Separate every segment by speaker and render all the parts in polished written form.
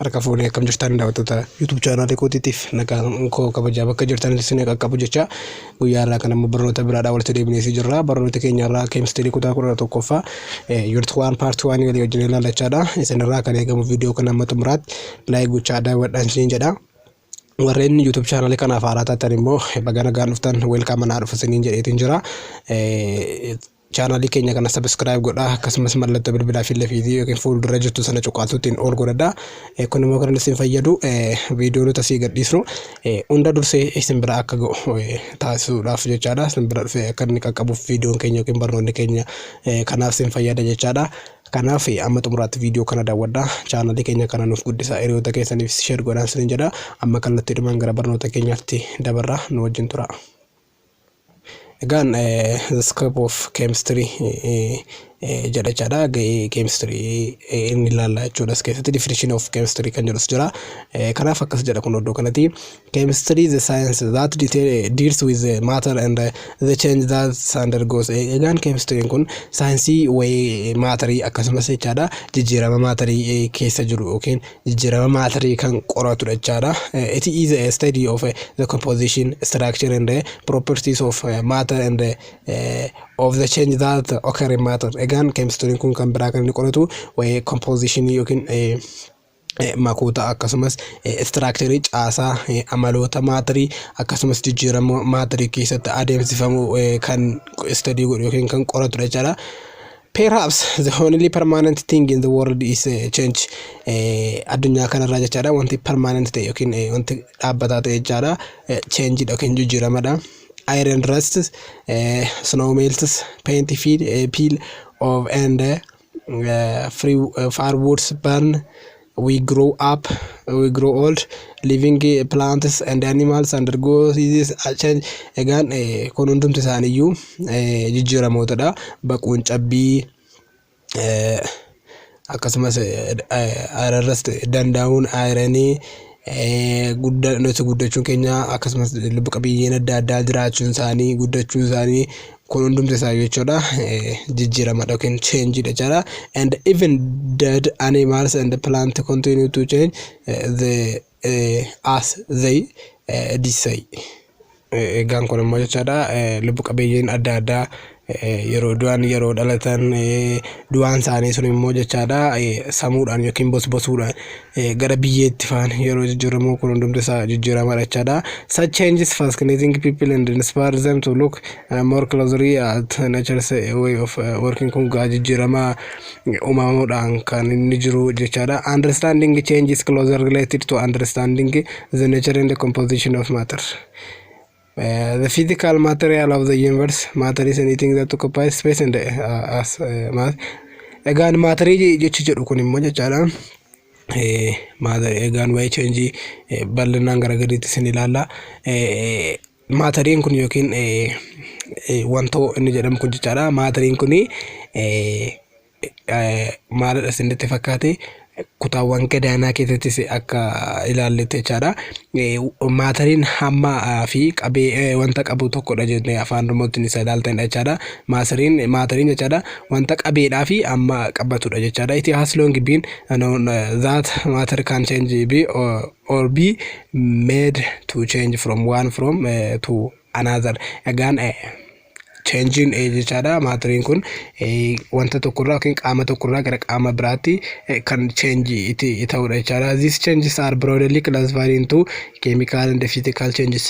Speaker 1: Harka fuunee akkam jirtan daawwattoota YouTube chaanaalii kootiitiif nagaan koo kabajaa bakka jirtanitti isin qaqqabu jecha guyyaa irraa kan ammoo barnoota biraadhaa walitti deebinee jirra. Barnoota keenya irraa keemistirii kutaa 11ffaa unit 1 part 1 walii wajjin ilaallachaadha. Isin irraa kan eegamu viidiyoo kana amma xumuraatti like gochaa daawwadhaan isiniin jedha. Warreen YouTube chaanaalii kanaaf haaraa taatan immoo baga nagaan dhuftan, welcome, anaa dhufu isiniin jedheetiin jira. Chaanaalii keenya kana subscribe godhaa, akkasumas mallattoo bilbilaa fi lafiitii yookiin fuuldura jirtu sana cuqaasuutiin ol godhadhaa. Kun immoo kan isin fayyadu viidiyoo nuti asii gadhiisnu hunda dursee isin bira akka ga'u taasisuudhaaf jechaadha. Isin bira dhufee akka inni qaqqabuuf viidiyoon keenya yookiin barnoonni keenya kanaaf isin fayyada jechaadha. Kanaaf amma xumuraatti viidiyoo kana daawwadhaa. Chaanaalii keenya kana nuuf guddisaa. Hiriyoota keessaniif share godhaa isiniin jedha. Amma kallattiidhumaan gara barnoota keenyaatti dabarraa, nu wajjin tura. Egaan the scope of chemistry jedha jechaadha. Ga'ee chemistry inni ilaalla jechuudha. As keessatti definition of chemistry kan jedhus jira. Kanaaf akkas jedha kun iddoo kanatti. Chemistry, the science that deals with the matter and the change that undergoes. Egaan chemistry kun saayinsii wayii maatarii akkasumas jechaadha jijjiirama maatarii keessa jiru yookiin jijjiirama maatarii kan qoratudha jechaadha. It is a study of the composition, structure and the properties of matter and of the change that occur in matter. Egaan chemistry kun kan biraa kan inni qoratu wayii composition yookiin makoota, akkasumas structurii caasaa amaloota maatarii, akkasumas jijjiirama maatarii keessatti adeemsifamu kan study godhu yookiin kan qoratudha jechaadha. Perhaps the only permanent thing in the world is change. Addunyaa kanarraa jechaadha wanti permanent ta'e yookiin wanti dhaabbataa ta'e jechaadha change yookiin jijjiiramadha. Iron rusts, snow melts, paint peel off and free firewoods burn. We grow up, we grow old, living plants and animals undergo seasons change. Egaan kun hundumti isaaniiyyuu jijjiiramootadha. Baquun cabbii, akkasumas iron rust danda'uun ironii, nuti guddachuun keenya, akkasumas lubbu qabeeyyiin adda addaa jiraachuun isaanii, guddachuun isaanii, kun hundumti isaa jechuudha jijjiiramadha yookiin changeidha jechaadha. And even dead animals and plant continue to change the as they decay. Egaan kun immoo jechaadha lubbu qabeeyyiin adda addaa yeroo du'an, yeroo dhalatan, du'aan isaanii sun immoo jechaadha samuudhaan yookiin bosbosuudhaan gara biyyeetti faan yeroo jijjiiramu, kun hundumti isaa jijjiiramadha jechaadha. Such changes fascinating people and inspire them to look more closely at nature's way of working. Kun gaa jijjiirama uumamuudhaan kan inni jiru jechaadha. Understanding change is closer related to understanding the nature and the composition of matter. The physical material of the universe. Matter is anything that occupies space and as mass. Egaan maatarii jechi jedhu kun immoo jechaadha. Egaan waa'ee changeii bal'inaan gara gadiitti isin ilaalla. Maatariin kun yookiin wantoo inni jedhamu kun jechaadha. Maatariin kun maalidha isinitti fakkaate? Kutaawwan gadaanaa keessattis akka ilaalletti jechaadha. Maatariin hamma fi qabee wanta qabu tokkodha jennee afaan Oromootiin isa ilaaltanidha jechaadha. Maatariin jechaadha wanta qabeedhaa fi hamma qabatudha jechaadha. It has long been known that matter can change be or be made to change from one from to another. Egaan changeiin jechaadha maatariin kun wanta tokkorraa yookiin qaama tokkorraa gara qaama biraatti kan changeii itti ta'udha jechaadha. These changes are broadly classified into chemical and physical changes.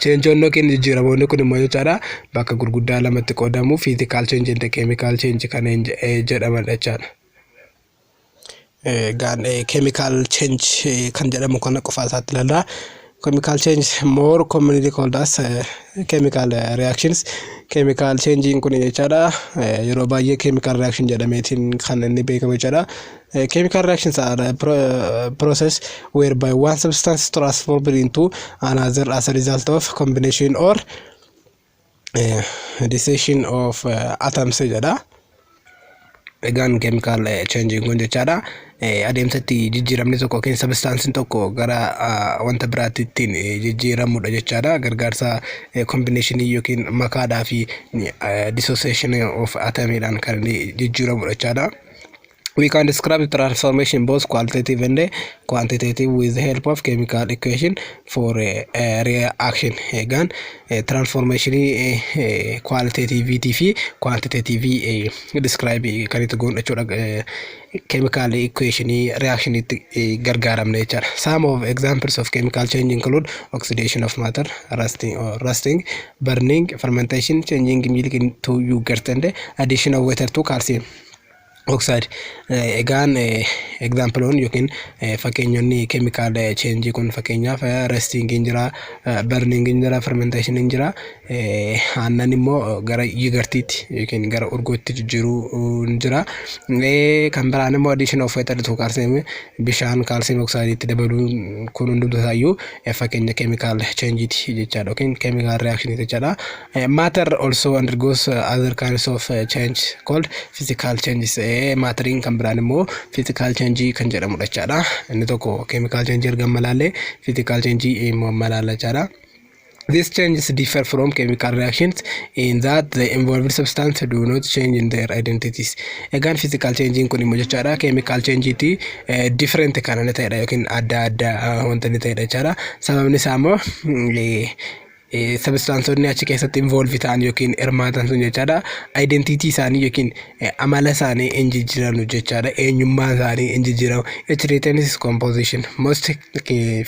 Speaker 1: Changeoonni yookiin jijjiiramoonni kun immoo jechaadha bakka gurguddaa lamatti qoodamu, physical change and chemical change kanneen jedhaman jechaadha. Egaan chemical change kan jedhamu kana qofa isaatti ilaalla. Chemical change, more commonly called as chemical reactions. Chemical change kun jechaadha yeroo baay'ee chemical reaction jedhameetiin kan inni beekamu jechaadha. Chemical reactions are a process whereby one substance transformed into another as a result of combination or dissociation of atoms jedha. Egaan chemical change kun jechaadha adeemsa itti jijjiiramni tokko yookiin substanceiin tokko gara wanta biraatti ittiin jijjiiramudha jechaadha. Gargaarsa combinationii yookiin makaadhaa fi dissociation of atomiidhaan kan inni jijjiiramudha jechaadha. We can describe the transformation both qualitative and quantitative with the help of chemical equation for reaction. Egaan transformationii qualitative fi quantitative describe kan itti goonu jechuudha. Chemical equation reaction itti gargaaramne jechaadha. Some of examples of chemical change include oxidation of matter, rusting or rusting, burning, fermentation, changing milk into yogurt and addition of water to calcium oxide. Egaan exampleoon yookiin fakkeenyonni chemical change kun fakkeenyaaf rusting hin jira, burning hin jira, fermentation hin jira. Aannan immoo gara yogurtiitti yookiin gara urgootti jijjiiruu hin jira. Kan biraan immoo addition of water to calcium, bishaan calcium oxide dabaluun kun hundumti isaayyuu fakkeenya chemical changeeti jechaadha yookiin chemical reaction jechaadha. Matter also undergoes other kinds of change called physical changes. Matteriin kan biraan immoo physical change kan jedhamudha jechaadha. Inni tokko chemical change erga malaallee, physical change immoo malaalla jechaadha. These changes differ from chemical reactions in that the involved substance do not change in their identities. Egaan physical change kun immoo jechaadha chemical change ti different kan inni ta'edha yookiin adda adda wanta inni ta'edha jechaadha. Sababni isaa immoo substanceonni achi keessatti involve ta'an yookiin hirmaatan sun jechaadha identity isaanii yookiin amala isaanii hin jijjiiranu jechaadha, eenyummaa isaanii hin jijjiiramu. It retains composition. Most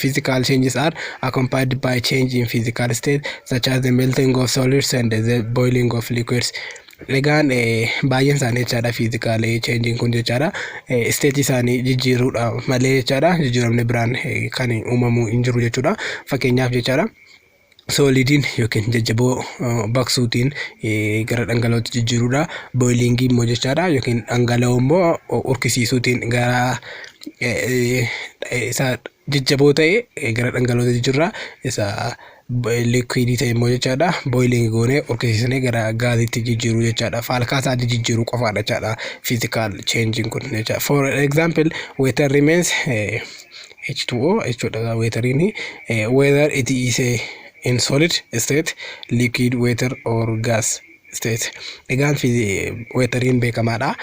Speaker 1: physical changes are accompanied by change in physical state, such as the melting of solids and the boiling of liquids. Egaan baay'een isaanii jechaadha physical changeiin kun jechaadha state isaanii jijjiiruudha malee jechaadha jijjiiramni biraan kan uumamu hin jiru jechuudha. Fakkeenyaaf jechaadha, solidiin yookiin jajjaboo baqsuutiin gara dhangala'ootti jijjiiruudha. Boilingii immoo jechaadha yookiin dhangala'oo immoo urkisiisuutiin gara isa jajjaboo ta'e gara dhangala'ootti jijjiirra. Isa liquidii ta'e immoo jechaadha boiling goonee urkisiisnee gara gaaziitti jijjiiruu jechaadha. Faalkaa isaatti jijjiiruu qofaadha jechaadha physical changing kun jechaadha. For example, water remains H2O jechuudha wateriin, whether it is in solid state, liquid water or gas state. Egaan wateriin beekamaadha.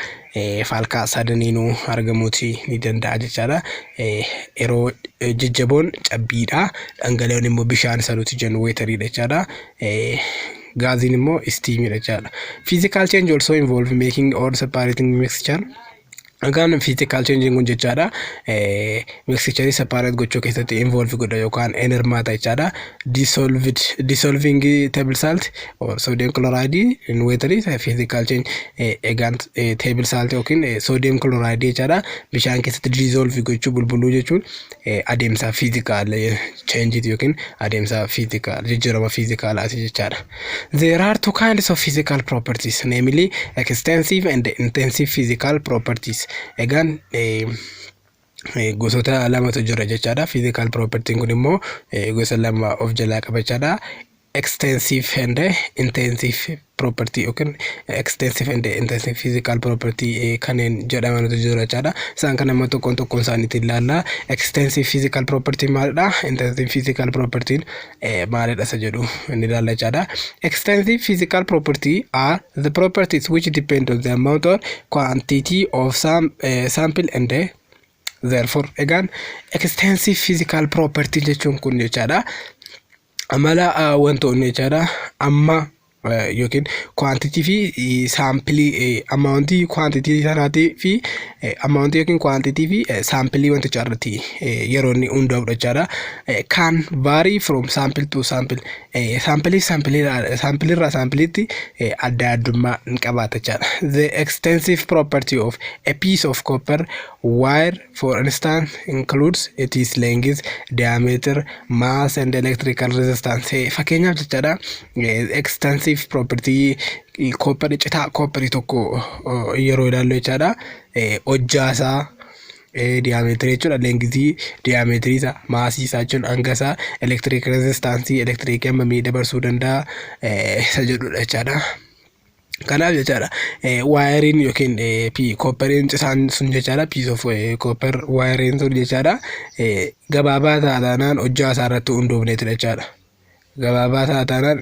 Speaker 1: Faalkaa sadaniinuu argamuuti ni danda'a jechaadha. Yeroo jajjaboon cabbiidha. Dhangala'oon immoo bishaan isa nuti jennu wateriidha jechaadha. Gaaziin immoo steamiidha jechaadha. Physical change also involve making or separating mixture. Egaan physical change kun jechaadha mixture separate gochuu keessatti involve godha yookaan in hirmaata jechaadha. Dissolved dissolving table salt or sodium chloride in water is a physical change. Egaan table salt yookiin sodium chloride jechaadha bishaan keessatti dissolve gochuu, bulbuluu jechuun adeemsa physical change yookiin adeemsa physical jijjiirama physicalaati jechaadha. There are two kinds of physical properties, namely extensive and intensive physical properties. Egaan gosoota lamatu jira jechaadha. Physical property kun immoo gosa lama of jalaa qaba jechaadha. Extensive and intensive property yookiin extensive and intensive physical property kanneen jedhamantu jira jechaadha. Isaan kana immoo tokkoon tokkoon isaaniitti ilaalla. Extensive physical property maalidha? Intensive physical property maalidha isa jedhu inni ilaalla jechaadha. Extensive physical property are the properties which depend on the amount or quantity of some sample and therefore. Egaan extensive physical property jechuun kun jechaadha amala wantoonni jechaadha amma yookiin quantity fi sampleii, amountii quantity sanaatii fi amountii yookiin quantity fi sampleii wantichaa irratti yeroo inni hundaa'udha jechaadha. Can vary from sample to sample. Sampleii sampleirraa sampleiitti adda addummaa ni qabaata jechaadha. The extensive property of a piece of copper wire, for instance, includes its length, diameter, mass and electrical resistance. Fakkeenyaaf jechaadha, extensive property copper, citaa copperii tokko yeroo ilaallu jechaadha, hojjaasaa, diameterii jechuudha, lengthii, diameterii isaa, massii isaa jechuun hanga isaa, electric resistanceii, elektirikii hammamii dabarsuu danda'a isa jedhudha jechaadha. Kanaaf jechaadha wireiin yookiin copperiin citaan sun jechaadha, piece of copper wireiin sun jechaadha, gabaabaa taataanaan hojjaa isaa irratti hundoofneetidha jechaadha. Gabaabaa taataanaan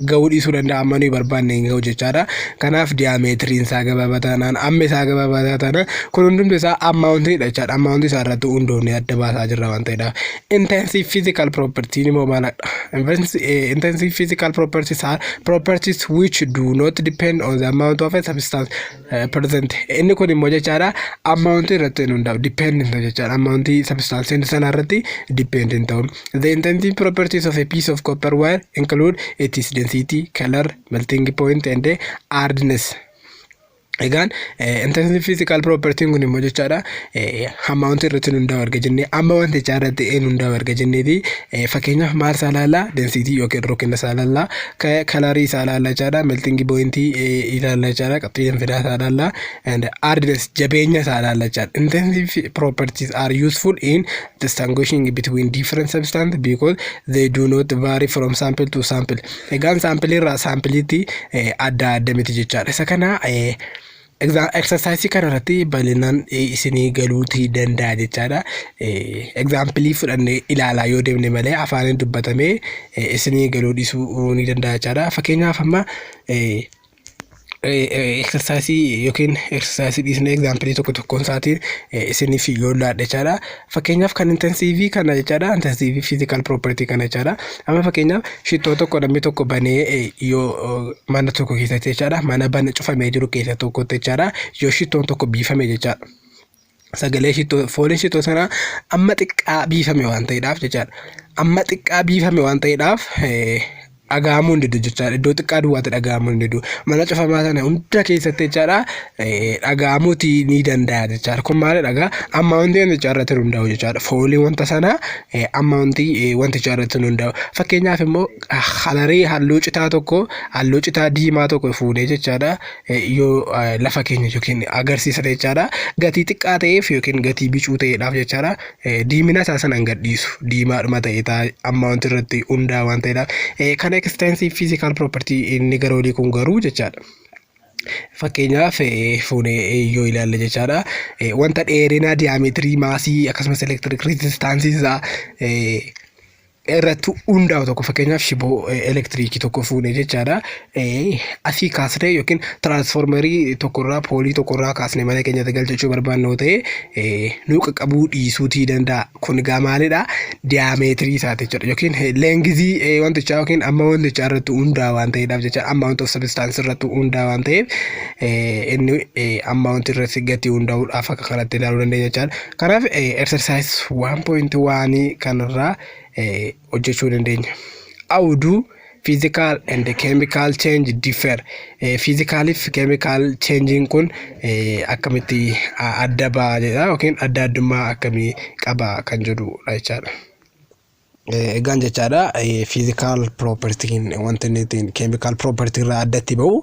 Speaker 1: Gahuu dhiisuu danda'a, amma nuyi barbaanne hin gahu jechaadha. Kanaaf diameteriin isaa gabaabaa taanaan, amma isaa gabaabaa taanaan, kun hundumti isaa amountiidha jechaadha. Amountii isaa irratti hundoofnee adda baasaa jirra waan ta'eedhaaf. Intensive physical property immoo maalidha? Intensive physical properties are properties which do not depend on the amount of a substance present. Inni kun immoo jechaadha, amountii irratti hin hundaa'u, depend hin ta'u jechaadha. Amountii substance sana irratti depend hin ta'u. The intensive properties of a piece of copper wire include its density, color, melting point and hardness. Egaan intensive physical property kun immoo jechaadha, amountii irratti hundaa'u erga jennee, amma wantichaa irratti hin hundaa'u erga jenneeti, fakkeenyaaf maal isaa ilaalla? Density yookiin rukkina isaa ilaalla, colorii isaa ilaalla jechaadha, melting point ilaalla jechaadha, qabxii danfidaa isaa ilaalla, and hardness, jabeenya isaa ilaalla jechaadha. Intensive properties are useful in distinguishing between different substances because they do not vary from sample to sample. Egaan sample irraa sampleitti adda adda miti jechaadha. Isa kana exercise kana irratti bal'inaan isinii galuutii danda'a jechaadha. Example fudhannee ilaalaa yoo deemne malee afaaniin dubbatamee isinii galuu dhiisuu ni danda'a jechaadha. Fakkeenyaaf amma exercise yookiin exercise dhiisnee example tokko tokkoon isaatiin isiniif yoo laadhe jechaadha. Fakkeenyaaf kan intensive kana jechaadha. Intensive physical property kana jechaadha. Amma fakkeenyaaf shittoo tokko namni tokko banee yoo mana tokko keessatti jechaadha. Mana bana cufamee jiru keessa tokkotti jechaadha. Yoo shittoon tokko biifame jechaadha. Sagalee shittoo, fooliin shittoo sanaa amma xiqqaa biifame waan ta'eedhaaf jechaadha. Amma xiqqaa biifame waan ta'eedhaaf dhaga'amuu hin didu jechaadha. Iddoo xiqqaa duwwaatti dhaga'amuu hin didu. Mana cufamaa sana hunda keessatti jechaadha, dhaga'amuuti ni danda'a jechaadha. Kun maalidha egaa? Amountii wantichaa irratti hundaa'u jechaadha. Foolii wanta sanaa amountii wantichaa irratti hundaa'u. Fakkeenyaaf immoo colorii halluu citaa tokko, halluu citaa diimaa tokko fuunee jechaadha, yoo lafa keenya yookiin agarsiisa jechaadha. Gatii xiqqaa ta'eef yookiin gatii bicuu ta'eedhaaf jechaadha. Diimina isaa sana hin gadhiisu. Diimaadhuma ta'e amountii irratti hundaa'u waan ta'eedhaaf. Kana extensive physical property inni gara olii kun garuu jechaadha. Fakkeenyaaf fuunee yoo ilaalle jechaadha. Wanta dheerina, diameterii, massii akkasumas electric resistanceii isaa irratti hundaa'u tokko, fakkeenyaaf shiboo elektiriikii tokko fuunee jechaadha. Asii kaasnee yookiin transformerii tokkorraa, poleii tokkorraa kaasnee mana keenyatti galchachuu barbaannu ta'e, nu qaqqabuu dhiisuutii danda'a. Kun egaa maalidha? Diameterii isaati jechuudha. Yookiin lengthii wantichaa yookiin amma wantichaa irratti hundaa'u waan ta'eedhaaf jechaadha. Amount of substance irratti hundaa'u waan ta'eef, inni amount irratti gatii hundaa'uudhaaf akka kanatti ilaaluu dandeenya jechaadha. Kanaaf exercise 1.1 kanarraa hojjechuu dandeenya. How do physical and chemical change differ? Physical fi chemical changing kun akkamitti adda ba'a jedha yookiin adda addummaa akkamii qaba kan jedhudha jechaadha. Egaan jechaadha, physical propertyn wanti inni ittiin chemical property irraa addatti bahu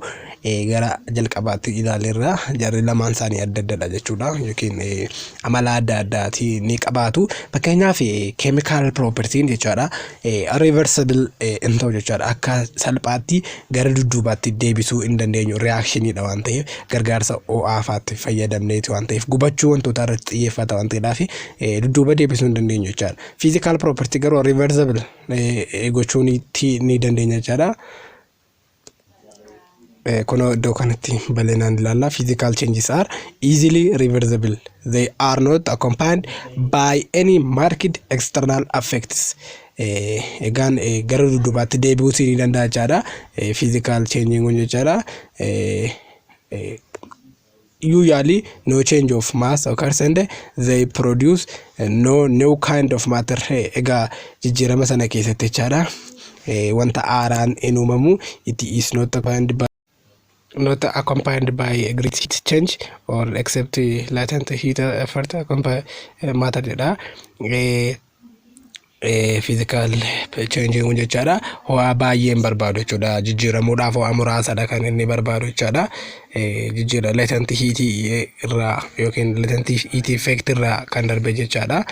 Speaker 1: gara jalqabaatti ilaalleerra, jarri lamaan isaanii adda addadha jechuudha yookiin amala adda addaati ni qabaatu. Fakkeenyaaf chemical propertyn jechaadha, reversible hin ta'u jechaadha. Akka salphaatti gara dudduubaatti deebisuu hin dandeenyu, reactioniidha waan ta'eef, gargaarsa ho'aa fa'aatti fayyadamneeti waan ta'eef, gubachuu wantootaa irratti xiyyeeffata waan ta'eedhaaf, dudduuba deebisuu hin dandeenyu jechaadha. Physical property garuu reversible gochuu ni dandeenya jechaadha. Kunoo iddoo kanatti bal'inaan ilaalla. Physical changes are easily reversible. They are not accompanied by any marked external effects. Egaan gara dudduubaatti deebi'uutii ni danda'a jechaadha. Physical changing kun jechaadha. Usually no change of mass occurs and they produce no new kind of matter. Egaa jijjiirama sana keessatti jechaadha, wanta haaraan hin uumamu. It is not accompanied by a great heat change or except latent heat effect matter jedha. Physical change kun jechaadha, ho'a baay'ee hin barbaadu jechuudha. Jijjiiramuudhaaf ho'a muraasadha kan inni barbaadu jechaadha. Jijjiira latent heat irraa yookiin latent heat effect irraa kan darbe jechaadha.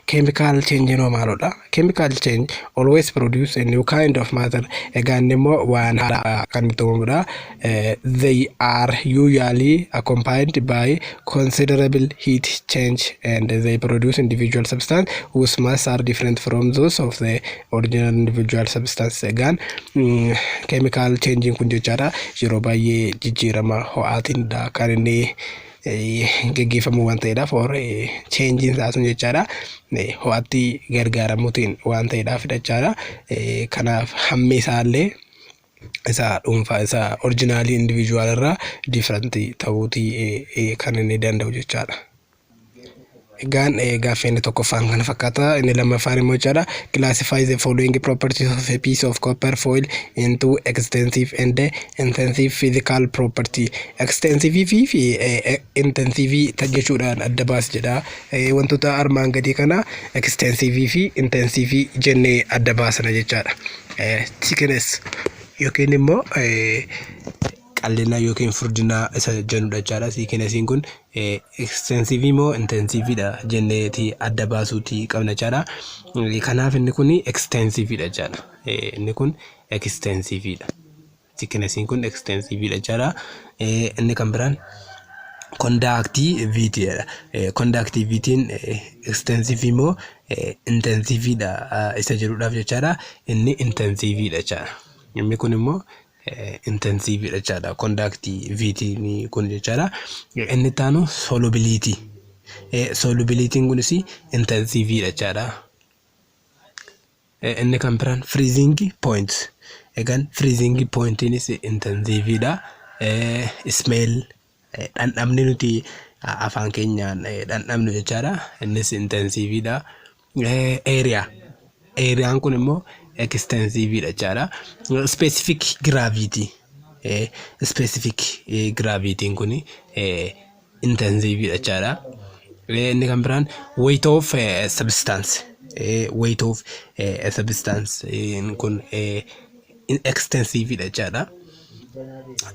Speaker 1: Chemical change noo maalodha? Chemical change always produce a new kind of matter. Egaa inni immoo waan haaraa kan itti uumamudha. They are usually accompanied by considerable heat change and they produce individual substance whose mass are different from those of the original individual substance. Egaan chemical change kun jechaadha, yeroo baay'ee jijjiirama ho'aatiinidha kan inni geggeeffamu waan ta'eedhaaf, or changeiin isaa sun jechaadha ho'aatti gargaaramuutiin waan ta'eedhaaf jechaadha. Kanaaf hammi isaallee isa dhuunfaa, isa originalii individual irraa different ta'uutii kan inni danda'u jechaadha. Egaan gaaffii inni tokkoffaan kana fakkaata. Inni lammaffaan immoo jechaadha, classify the following properties of a piece of copper foil into extensive and intensive physical property. Extensive fi intensive jechuudhaan adda baas jedha. Wantoota armaan gadii kana extensive fi intensive jennee adda baasna jechaadha. Thickness yookiin immoo qal'ina yookiin furdina isa jennudha jechaadha. Thicknessiin kun extensive moo intensiveidha jenneeti adda baasuuti qabna jechaadha. Kanaaf inni kun extensiveidha jechaadha. Inni kun extensiveidha. Thicknessiin kun extensiveidha jechaadha. Inni kan biraan conductivityidha. Conductivityn extensive moo intensiveidha isa jedhuudhaaf jechaadha. Inni intensiveidha jechaadha. Inni kun immoo intensiveidha jechaadha. Conductivityn kun jechaadha. Inni itti aanu solubility. Solubilityn kunis intensiveidha jechaadha. Inni kan biraan freezing point. Egaan freezing pointiinis intensiveidha. Smell, dhandhamni nuti afaan keenyaan dhandhamnu jechaadha. Innis intensiveidha. Area. Areaan kun immoo extensiveidha jechaadha. Specific gravity. Specific gravityn kun intensiveidha jechaadha. Inni kan biraan weight of substance. Weight of substance kun extensiveidha jechaadha.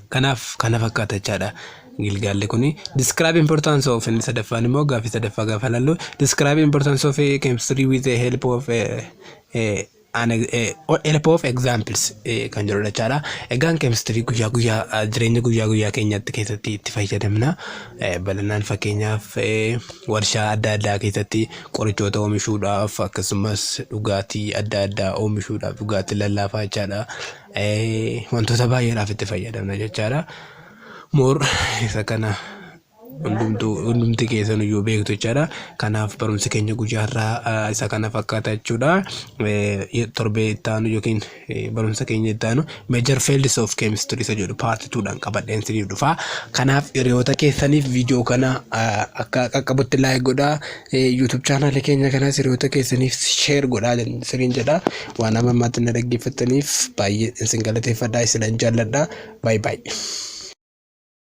Speaker 1: Kanaaf kana fakkaata jechaadha. Gilgaalli kuni describe importance of, inni sadaffaan immoo, gaaffii sadaffaa gaafa ilaallu, describe importance of chemistry with the help of examples kan jedhudha jechaadha. Egaan chemistry guyyaa guyyaa jireenya guyyaa guyyaa keenyatti keessatti itti fayyadamna. Bal'inaan fakkeenyaaf warshaa adda addaa keessatti qorichoota oomishuudhaaf, akkasumas dhugaatii adda addaa oomishuudhaaf, dhugaatii lallaafaa jechaadha. Wantoota baay'eedhaaf itti fayyadamna jechaadha. More isa kana hundumtuu, hundumti keessan iyyuu beektu jechaadha. Kanaaf barumsi keenya guyyaa har'aa isa kana fakkaata jechuudha. Torbee itti aanu yookiin barumsa keenya itti aanu major fields of chemistry isa jedhu part twodhaan qabadheen isiniif dhufa. Kanaaf hiriyoota keessaniif viidiyoo kana akka qaqqabutti like godhaa. YouTube channelii keenya kanas hiriyoota keessaniif share godhaa isiniin jedha. Waan amma ammaatti na dhaggeeffattaniif baay'ee isin galateeffadha. Isinan jaalladha. Baay'ee baay'ee.